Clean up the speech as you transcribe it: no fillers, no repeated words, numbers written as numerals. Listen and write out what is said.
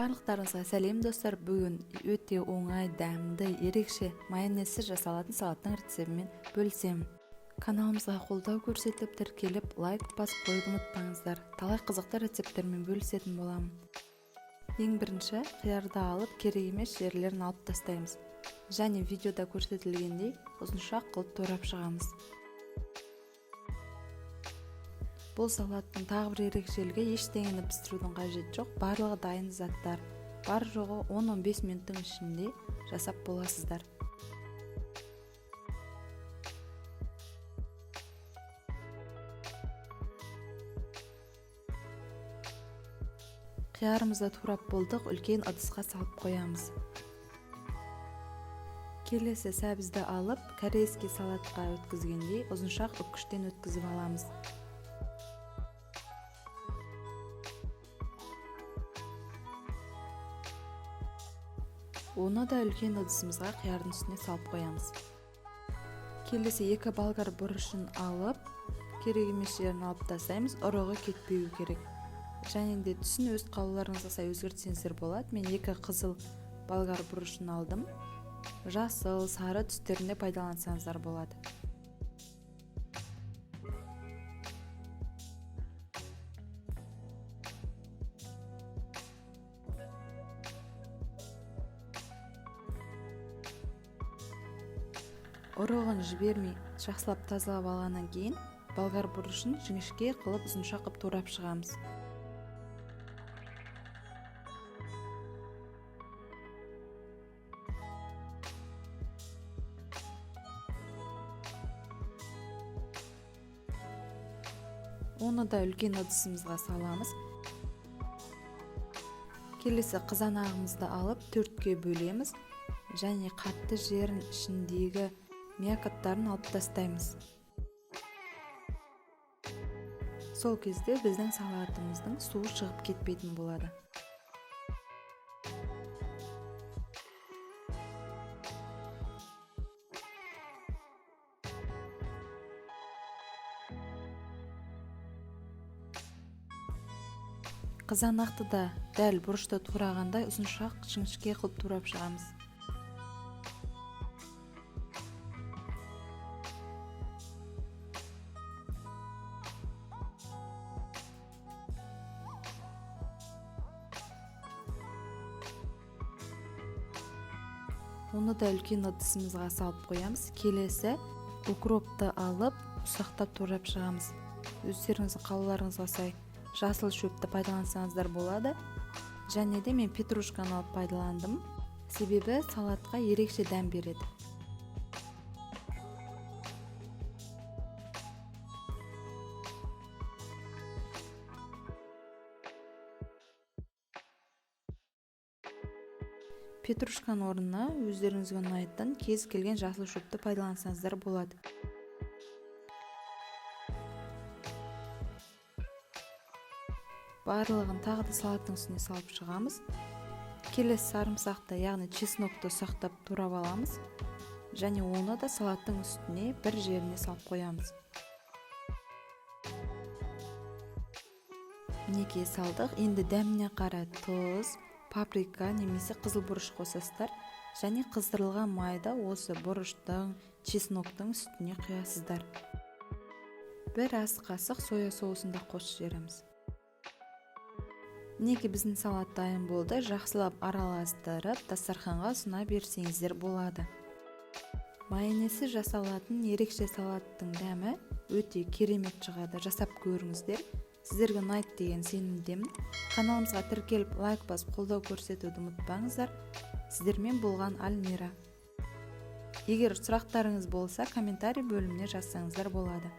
Барлықтарыңызға сәлем, достар! Бүгін өте оңай, дәмді, ерекше майонезсіз жасалатын салаттың рецептімен бөлісемін. Каналымызға қолдау көрсетіп, тіркеліп, лайк басып қоюды ұмытпаңыздар. Талай қызықты рецепттермен бөлісетін боламын. Ең бірінші қиярды алып, керек емес жерлерін алып тастаймыз және видеода көрсетілгендей ұзыншақ қылып турап шығамыз. Бұл салаттың тағы бір ерекшелігі: ештеңені пісірудің қажеті жоқ, барлығы дайын заттар. Бар жоғы 10-15 минуттың ішінде жасап боласыздар. Қиярымызды турап болдық, үлкен ыдысқа салып қоямыз. Келесі сәбізді алып, корейский салатқа өткізгендей ұзыншақ үккіштен өткізіп аламыз. Оны да үлкен ыдысымызға қиярдың үстіне салып қоямыз. Келесі екі болгар бұрышын алып, керек емес жерін алып тастаймыз, ұрығы кетпеуі керек. Және де түсін өз қалауларыңызға сай өзгертсеңіздер болады. Мен екі қызыл болгар бұрышын алдым. Жасыл, сары түстерінде пайдалансаңыздар болады. Ұрығын жібермей жақсылап тазалап алғаннан кейін болгар бұрышын жіңішке қылып, ұзынша қылып турап шығамыз. Оны да үлкен ыдысымызға саламыз. Келесі қызанағымызды алып, төртке бөлеміз және қатты жерін, ішіндегі мякоттарын алып тастаймыз. Сол кезде біздің салатымыздың суы шығып кетпейтін болады. Қызанақты да дәл бұрышты турағандай ұзыншақ, жіңішке қылып турап шығамыз. Оны да үлкен ыдысымызға салып қоямыз. Келесі укропты алып, ұсақтап турап шығамыз. Өздеріңіздің қалауларыңызға сай жасыл шөпті пайдалансаңыздар болады. Және де мен петрушканы алып пайдаландым, себебі салатқа ерекше дәм береді. Петрушканың орнына өздеріңізге ұнайтын кез келген жасыл шөпті пайдалансаңыздар болады. Барлығын тағы да салаттың үстіне салып шығамыз. Келесі сарымсақты, яғни чеснокты ұсақтап турап аламыз және оны да салаттың үстіне бір жеріне салып қоямыз. Мінекей, салдық. Енді дәміне қарай тұз, паприка немесе қызыл бұрыш қосасыздар және қыздырылған майды осы бұрыштың, чесноктың үстіне құясыздар. Бір ас қасық соя соусын да қосып жібереміз. Мінекей, біздің салат дайын болды. Жақсылап араластырып, дастарханға ұсына берсеңіздер болады. Майонезсіз жасалатын ерекше салаттың дәмі өте керемет шығады. Жасап көріңіздер. Сіздерге ұнайды деген сенімдемін. Каналымызға тіркеліп, лайк басып, қолдау көрсетуді ұмытпаңыздар. Сіздермен болған Альмира. Егер сұрақтарыңыз болса, комментарий бөліміне жазсаңыздар болады.